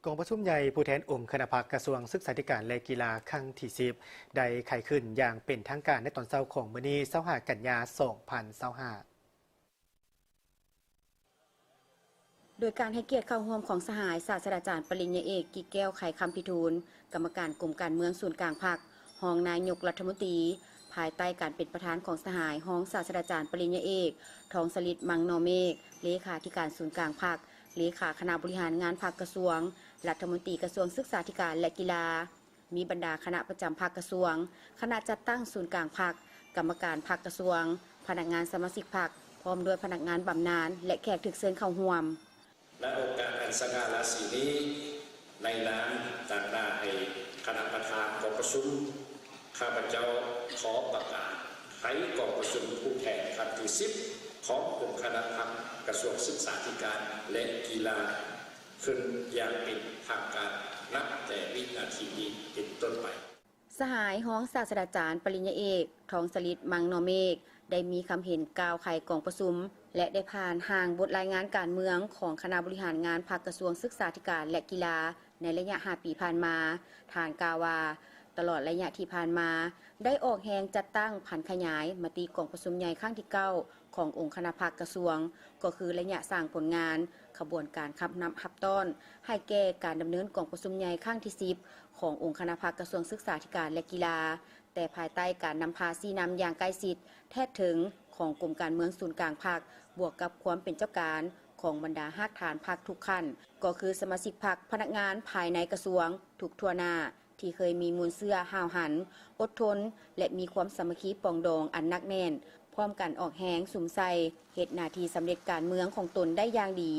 ກອງປະຊຸມໃຫຍ່ຜູ້ແທນອົງຄະນະພັກກະຊວງສຶກສາທິການ ແລະ ກິລາ ຄັ້ງທີສິບ ໄດ້ໄຂຂຶ້ນຢ່າງເປັນທາງການໃນຕອນເຊົ້າຂອງມື້ນີ້ ຊາວຫ້າ ກັນຍາ ສອງພັນຊາວຫ້າ ໂດຍການໃຫ້ກຽດເຂົ້າຮ່ວມຂອງສະຫາຍສາດສະດາຈານປະລິນຍາເອກ ກິດແກ້ວ ໄຂຄຳພິທູນ ກຳມະການກົມການເມືອງສູນກາງພັກ, ຮອງນາຍົກລັດຖະມົນຕີ, ພາຍໃຕ້ການເປັນປະທານຂອງສະຫາຍຮອງສາດສະດາຈານປະລິນຍາເອກ ທອງສະລິດ ມັງນໍເມກ ເລຂາທິການສູນກາງພັກ, ເລຂາຄະນະບໍລິຫານງານພັກກະຊວງ, ລັດຖະມົນຕີກະຊວງສຶກສາທິການ ແລະ ກິລາ, ມີບັນດາຄະນະປະຈຳພັກກະຊວງ, ຄະນະຈັດຕັ້ງສູນກາງພັກ, ກຳມະການພັກກະຊວງ, ພະນັກງານສະມາຊິກພັກ ພ້ອມດ້ວຍພະນັກງານບຳນານ ແລະ ແຂກຖືກເຊີນເຂົ້າຮ່ວມ. ໃນໂອກາດອັນສະຫງ່າລາສີນີ້, ໃນນາມຕາງໜ້າໃຫ້ຄະນະປະທານກອງປະຊຸມ, ຂ້າພະເຈົ້າຂໍປະກາດໄຂກອງປະຊຸມຜູ້ແທນຄັ້ງທີສິບ ຂອງອົງຄະນະພັກກະຊວງສຶກສາທິການ ແລະ ກິລາ ຂຶ້ນຢ່າງເປັນທາງການນັບແຕ່ວິນາທີນີ້ເປັນຕົ້ນໄປ. ສະຫາຍຮອງສາດສະດາຈານປະລິນຍາເອກ ທອງສະລິດ ມັງນໍເມກ ໄດ້ມີຄຳເຫັນກ່າວໄຂກອງປະຊຸມ ແລະ ໄດ້ຜ່ານຮ່າງບົດລາຍງານການເມືອງຂອງຄະນະບໍລິຫານງານພັກກະຊວງສຶກສາທິການ ແລະ ກິລາ ໃນໄລຍະຫ້າປີຜ່ານມາ. ທ່ານກ່າວວ່າ, ຕະຫຼອດໄລຍະທີ່ຜ່ານມາ ໄດ້ອອກແຮງຈັດຕັ້ງຜັນຂະຫຍາຍມະຕິກອງປະຊຸມໃຫຍ່ຄັ້ງທີເກົ້າ ຂອງອົງຄະນະພັກກະຊວງ, ກໍຄືໄລຍະສ້າງຜົນງານ, ຂະບວນການຂັບນຳຮັບຕ້ອນໃຫ້ແກ່ການດຳເນີນກອງປະຊຸມໃຫຍ່ຄັ້ງທີສິບ ຂອງອົງຄະນະພັກກະຊວງສຶກສາທິການ ແລະ ກິລາ, ແຕ່ພາຍໃຕ້ການນຳພາຊີ້ນຳຢ່າງໃກ້ຊິດ, ແທດເຖິງຂອງກົມການເມືອງສູນກາງພັກ, ບວກກັບຄວາມເປັນເຈົ້າການຂອງບັນດາຮາກຖານພັກທຸກຂັ້ນ, ກໍຄືສະມາຊິກພັກ, ພະນັກງານພາຍໃນກະຊວງທຸກທົ່ວໜ້າ ທີ່ເຄີຍມີມູນເຊື້ອຫ້າວຫັນ, ອົດທົນ ແລະ ມີຄວາມສາມັກຄີປອງດອງອັນໜັກແໜ້ນ, ພ້ອມກັນອອກແຮງສຸມໃສ່ເຮັດໜ້າທີ່ສຳເລັດການເມືອງຂອງຕົນໄດ້ຢ່າງດີ.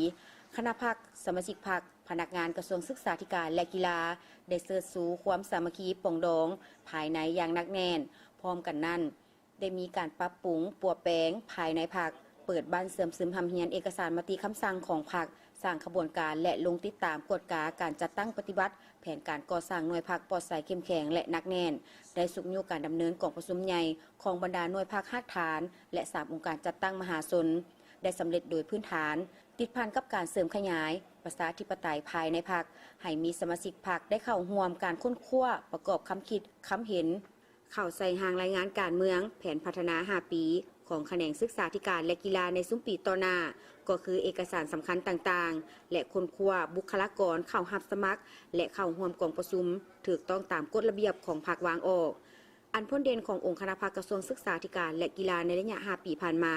ຄະນະພັກ, ສະມາຊິກພັກ, ພະນັກງານກະຊວງສຶກສາທິການ ແລະ ກິລາ ໄດ້ເຊີດຊູຄວາມສາມັກຄີປອງດອງພາຍໃນຢ່າງໜັກແໜ້ນ. ພ້ອມກັນນັ້ນ, ໄດ້ມີການປັບປຸງປົວແປງພາຍໃນພັກ, ເປີດບ້ານເຊື່ອມຊຶມຮ່ຳຮຽນເອກະສານມະຕິຄຳສັ່ງຂອງພັກ, ສ້າງຂະບວນການ ແລະ ລົງຕິດຕາມກວດກາການຈັດຕັ້ງປະຕິບັດແຜນການກໍ່ສ້າງໜ່ວຍພັກປອດໃສເຂັ້ມແຂງ ແລະ ໜັກແໜ້ນ, ໄດ້ຊຸກຍູ້ການດຳເນີນກອງປະຊຸມໃຫຍ່ຂອງບັນດາໜ່ວຍພັກຮາກຖານ ແລະ ສາມອົງການຈັດຕັ້ງມະຫາຊົນ ໄດ້ສຳເລັດໂດຍພື້ນຖານ, ຕິດພັນກັບການເສີມຂະຫຍາຍປະຊາທິປະໄຕພາຍໃນພັກ, ໃຫ້ມີສະມາຊິກພັກໄດ້ເຂົ້າຮ່ວມການຄົ້ນຄວ້າ, ປະກອບຄຳຄິດຄຳເຫັນ, ເຂົ້າໃສ່ຮ່າງລາຍງານການເມືອງ, ແຜນພັດທະນາຫ້າປີຂອງຂະແໜງສຶກສາທິການ ແລະ ກິລາໃນຊຸມປີຕໍ່ໜ້າ, ກໍຄືເອກະສານສຳຄັນຕ່າງໆ ແລະ ຄົ້ນຄວ້າບຸກຄະລາກອນເຂົ້າຮັບສະໝັກ ແລະ ເຂົ້າຮ່ວມກອງປະຊຸມຖືກຕ້ອງຕາມກົດລະບຽບຂອງພັກວາງອອກ. ອັນພົ້ນເດັ່ນຂອງອົງຄະນະພັກກະຊວງສຶກສາທິການ ແລະ ກິລາໃນໄລຍະຫ້າປີຜ່ານມາ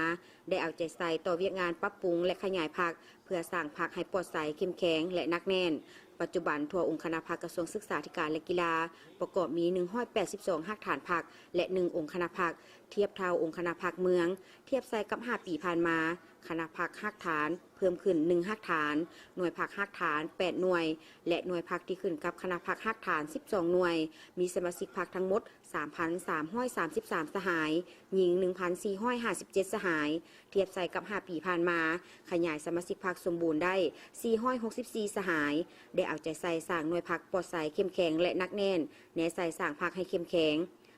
ໄດ້ເອົາໃຈໃສ່ຕໍ່ວຽກງານປັບປຸງ ແລະ ຂະຫຍາຍພັກ ເພື່ອສ້າງພັກໃຫ້ປອດໃສ, ເຂັ້ມແຂງ ແລະ ໜັກແໜ້ນ. ປັດຈຸບັນ, ທົ່ວອົງຄະນະພັກກະຊວງສຶກສາທິການ ແລະ ກິລາ ປະກອບມີໜຶ່ງຮ້ອຍແປດສິບສອງຮາກຖານພັກ ແລະ ໜຶ່ງອົງຄະນະພັກ, ທຽບເທົ່າອົງຄະນະພັກເມືອງ. ທຽບໃສ່ກັບຫ້າປີຜ່ານມາ, ຄະນະພັກຮາກຖານເພີ່ມຂຶ້ນໜຶ່ງຮາກຖານ, ໜ່ວຍພັກຮາກຖານແປດໜ່ວຍ ແລະ ໜ່ວຍພັກທີ່ຂຶ້ນກັບຄະນະພັກຮາກຖານສິບສອງໜ່ວຍ, ມີສະມາຊິກພັກທັງໝົດ ສາມພັນສາມຮ້ອຍສາມສິບສາມສະຫາຍ, ຍິງໜຶ່ງພັນສີ່ຮ້ອຍຫ້າສິບເຈັດສະຫາຍ. ທຽບໃສ່ກັບຫ້າປີຜ່ານມາ, ຂະຫຍາຍສະມາຊິກພັກສົມບູນໄດ້ສີ່ຮ້ອຍຫົກສິບສີ່ສະຫາຍ, ໄດ້ເອົາໃຈໃສ່ສ້າງໜ່ວຍພັກປອດໃສ, ເຂັ້ມແຂງ ແລະ ໜັກແໜ້ນ, ແນໃສ່ສ້າງພັກໃຫ້ເຂັ້ມແຂງ,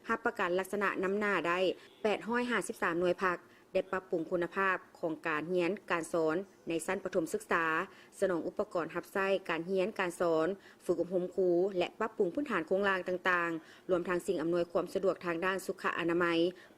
ຮັບປະກັນລັກສະນະນຳໜ້າໄດ້ແປດຮ້ອຍຫ້າສິບສາມໜ່ວຍພັກ, ໄດ້ປັບປຸງຄຸນນະພາບຂອງການຮຽນການສອນໃນຊັ້ນປະຖົມສຶກສາ, ສະໜອງອຸປະກອນຮັບໃຊ້ການຮຽນການສອນ, ຝຶກອົບຮົມຄູ ແລະ ປັບປຸງພື້ນຖານໂຄງລ່າງຕ່າງໆ, ລວມທັງສິ່ງອຳນວຍຄວາມສະດວກທາງດ້ານສຸຂະອະນາໄມ,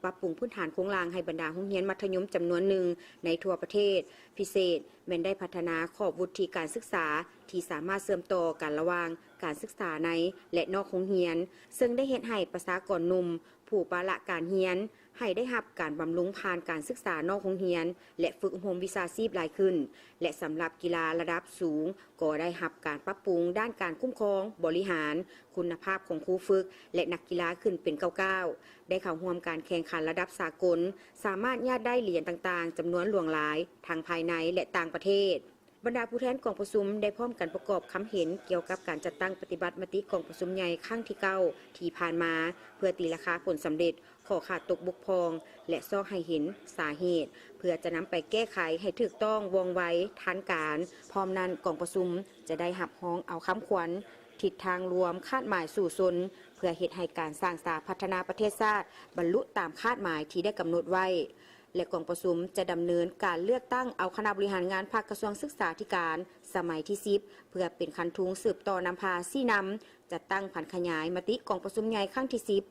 ປັບປຸງພື້ນຖານໂຄງລ່າງໃຫ້ບັນດາໂຮງຮຽນມັດທະຍົມຈຳນວນໜຶ່ງໃນທົ່ວປະເທດ, ພິເສດແມ່ນໄດ້ພັດທະນາຂອບວຸດທິການສຶກສາທີ່ສາມາດເຊື່ອມຕໍ່ກັນລະຫວ່າງການສຶກສາໃນ ແລະ ນອກໂຮງຮຽນ, ເຊິ່ງໄດ້ເຮັດໃຫ້ປະຊາກອນໜຸ່ມຜູ້ປະລະການຮຽນ ໃຫ້ໄດ້ຮັບການບຳລຸງຜ່ານການສຶກສານອກໂຮງຮຽນ ແລະ ຝຶກອົບຮົມວິຊາຊີບຫຼາຍຂຶ້ນ ແລະ ສຳລັບກິລາລະດັບສູງ ກໍໄດ້ຮັບການປັບປຸງດ້ານການຄຸ້ມຄອງ, ບໍລິຫານ, ຄຸນນະພາບຂອງຄູຝຶກ ແລະ ນັກກິລາຂຶ້ນເປັນກ້າວໆ, ໄດ້ເຂົ້າຮ່ວມການແຂ່ງຂັນລະດັບສາກົນ, ສາມາດຍາດໄດ້ຫຼຽນຕ່າງໆ ຈຳນວນຫຼວງຫຼາຍ ທັງພາຍໃນ ແລະ ຕ່າງປະເທດ. ບັນດາຜູ້ແທນກອງປະຊຸມໄດ້ພ້ອມກັນປະກອບຄຳເຫັນກ່ຽວກັບການຈັດຕັ້ງປະຕິບັດມະຕິກອງປະຊຸມໃຫຍ່ຄັ້ງທີເກົ້າທີ່ຜ່ານມາ ເພື່ອຕີລາຄາຜົນສຳເລັດ, ຂໍ້ຂາດຕົກບົກຜ່ອງ ແລະ ຊອກໃຫ້ເຫັນສາເຫດ ເພື່ອຈະນຳໄປແກ້ໄຂໃຫ້ຖືກຕ້ອງ, ວ່ອງໄວ, ທັນການ. ພ້ອມນັ້ນ, ກອງປະຊຸມຈະໄດ້ຮັບຮອງເອົາຄຳຂວັນ, ທິດທາງລວມ, ຄາດໝາຍສູ້ຊົນ ເພື່ອເຮັດໃຫ້ການສ້າງສາພັດທະນາປະເທດຊາດບັນລຸຕາມຄາດໝາຍທີ່ໄດ້ກຳນົດໄວ້. ແລະ ກອງປະຊຸມຈະດຳເນີນການເລືອກຕັ້ງເອົາຄະນະບໍລິຫານງານພັກກະຊວງສຶກສາທິການສະໄໝທີສິບ ເພື່ອເປັນຄັນທຸງສືບຕໍ່ນຳພາຊີ້ນຳ ຈັດຕັ້ງຜັນຂະຫຍາຍມະຕິກອງປະຊຸມໃຫຍ່ຄັ້ງທີສິບ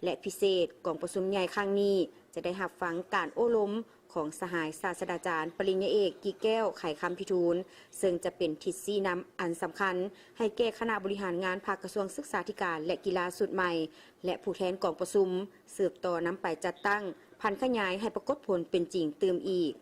ແລະ ພິເສດ ກອງປະຊຸມໃຫຍ່ຄັ້ງນີ້ຈະໄດ້ຮັບຟັງການໂອ້ລົມຂອງສະຫາຍສາດສະດາຈານປະລິນຍາເອກ ກິແກ້ວ ໄຂຄຳພິທູນ ເຊິ່ງຈະເປັນທິດຊີ້ນຳອັນສຳຄັນໃຫ້ແກ່ຄະນະບໍລິຫານງານພັກກະຊວງສຶກສາທິການ ແລະ ກິລາຊຸດໃໝ່ ແລະ ຜູ້ແທນກອງປະຊຸມ ສືບຕໍ່ນຳໄປຈັດຕັ້ງຜັນຂະຫຍາຍໃຫ້ປາກົດຜົນເປັນຈິງຕື່ມອີກ.